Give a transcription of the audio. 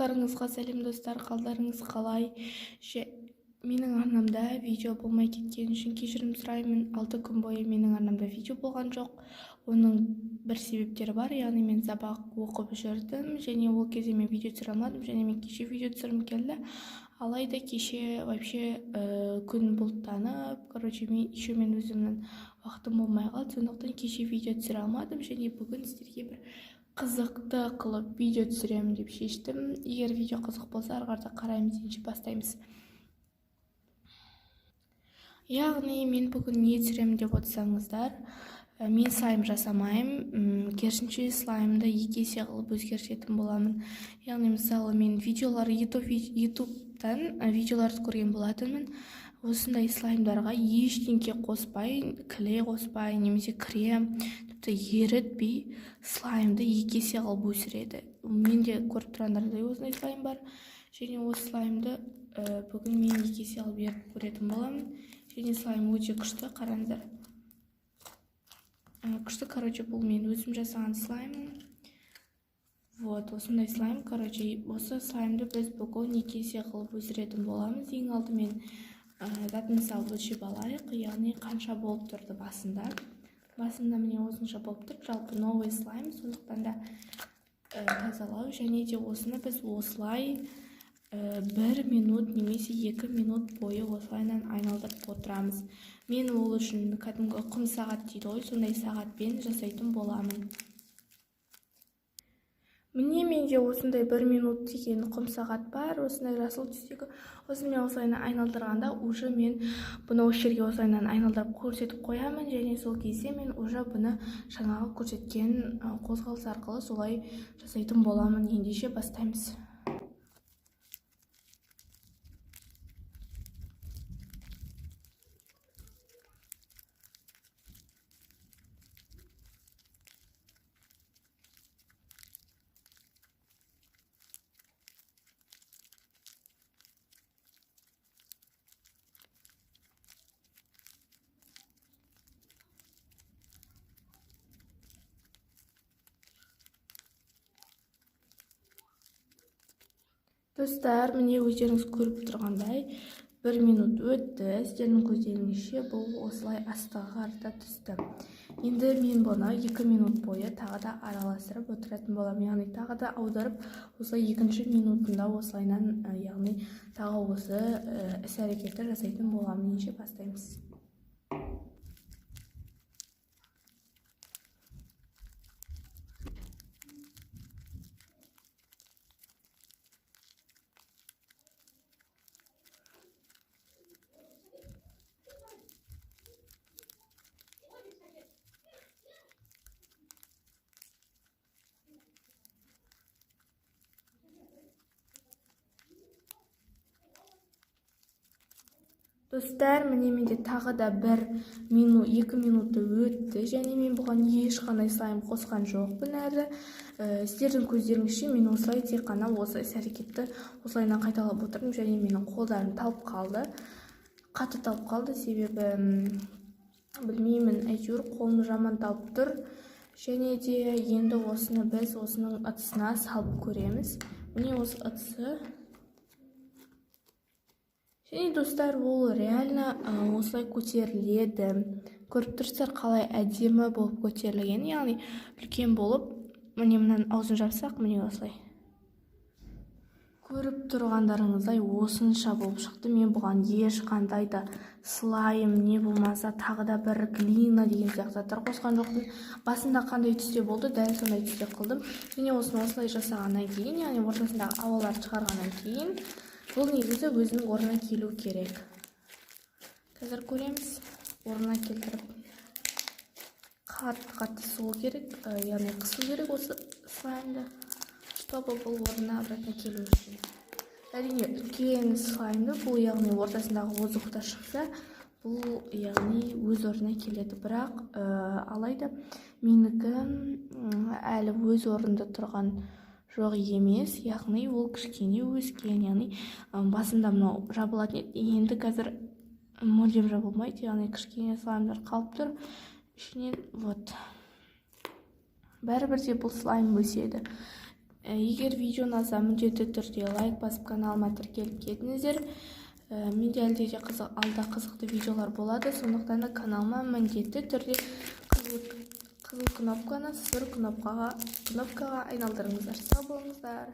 Барлықтарыңызға сәлем достар, қалдарыңыз қалай? Менің арнамда видео болмай кеткен үшін кешірім сұраймын. 6 күн бойы менің арнамда видео болған жоқ. Оның бір себептері бар, яғни мен сабақ оқып жүрдім, және ол кезде мен видео түсіре алмадым, және мен кеше видео түсіргім келді. Алайда кеше вообще күн бұлттанып, короче, мен еще мен өзімнің уақытым болмай қалды, сондықтан кеше видео түсіре алмадым, және бүгін сіздерге бір қызықты қылып видео түсіремін деп шештім. Егер видео қызық болса, ары қарата қараймыз, ендеше бастаймыз. Яғни мен бүгін не түсіремін деп отырсаңыздар, мен слайм жасамаймын, керісінше слаймды екі есе қылып өзгертетін боламын. Яғни мысалы мен видеолар YouTube-тан видеоларды көрген болатынмын. Осындай слаймдарға ештеңке қоспай, клей қоспай, немесе крем, тіпті ерітпей слаймды екі есе қылып өсіреді. Мен де көріп тұрғандарыңыздай осындай слайм бар. Және осы слаймды бүгін мен екі есе қылып ерітіп көретін боламын. Және слайм өте күшті, қараңыздар. Күшті, короче, бұл мен өзім жасаған слаймым. Вот, осындай слайм, короче, осы слаймды біз бүгін екі есе қылып өсіретін боламыз. Ең алдымен затын салып өлшеп алайық, яғни қанша болып тұрды басында. Басында міне осынша болып тұр, жалпы новый слайм, сондықтан да тазалау. Және де осыны біз осылай 1 минут немесе 2 минут бойы осылайынан айналдырып отырамыз. Мен ол үшін кәдімгі құм сағат дейді ғой, сондай сағатпен жасайтын боламын. Міне менде осындай 1 минут деген құм сағат бар, осындай жасыл түстегі. Осыны мен осылайынан айналдырғанда уже мен бұны осы жерге осылайынан айналдырып көрсетіп қоямын, және сол кезде мен уже бұны жаңағы көрсеткен қозғалыс арқылы солай жасайтын боламын. Ендеше бастаймыз. Достар, міне өздеріңіз көріп тұрғандай 1 минут өтті. Сіздердің көздеріңізше бұл осылай астыға қарата түсті. Енді мен бұны 2 минут бойы тағы да араластырып отыратын боламын. Яғни тағы да аударып, осылай екінші минутында осылайынан, яғни тағы осы іс-әрекетті жасайтын боламын. Ендеше бастаймыз. Достар, міне менде тағы да бір минут, 2 минутты өтті, және мен бұған ешқандай слайм қосқан жоқпын әлі. Сіздердің көздеріңізше мен осылай тек қана осы іс-әрекетті осылайынан қайталап отырдым, және менің қолдарым талып қалды. Қатты талып қалды, себебі, білмеймін, әйтеуір қолым жаман талып тұр. Және де енді осыны біз осының ыдысына салып көреміз. Міне осы ыдысы. Және достар, ол реально осылай көтеріледі. Көріп тұрсыздар, қалай әдемі болып көтерілген, яғни үлкен болып, міне мынаның аузын жапсақ, міне осылай. Көріп тұрғандарыңыздай осынша болып шықты. Мен бұған ешқандай да слайм, не болмаса тағы да бір глина деген сияқты заттар қосқан жоқпын. Басында қандай түсте болды, дәл сондай түсте қылдым. Және осыны осылай жасағаннан кейін, яғни ортасындағы ауаларды шығарғаннан кейін, бұл негізі өзінің орнына келу керек. Қазір көреміз, орнына келтіріп қатты-қатты соғу керек, яғни қысу керек осы слаймды, чтобы бұл орнына обратно келу үшін. Әрине үлкен слаймды бұл, яғни ортасындағы воздухта шықса, бұл яғни өз орнына келеді. Бірақ алайда менікі әлі өз орнында тұрған жоқ емес, яғни ол кішкене өскен, яғни басында мынау жабылатын еді, енді қазір мүлдем жабылмайды, яғни кішкене слаймдар қалып тұр ішінен. Вот. Бәрібір де бұл слайм өседі. Егер видео ұнаса, міндетті түрде лайк басып, каналыма тіркеліп кетіңіздер. Менде әлде де алда қызықты видеолар болады, сондықтан да каналыма міндетті түрде қызыл кнопканы сұр кнопкаға айналдырыңыздар. Сау болыңыздар!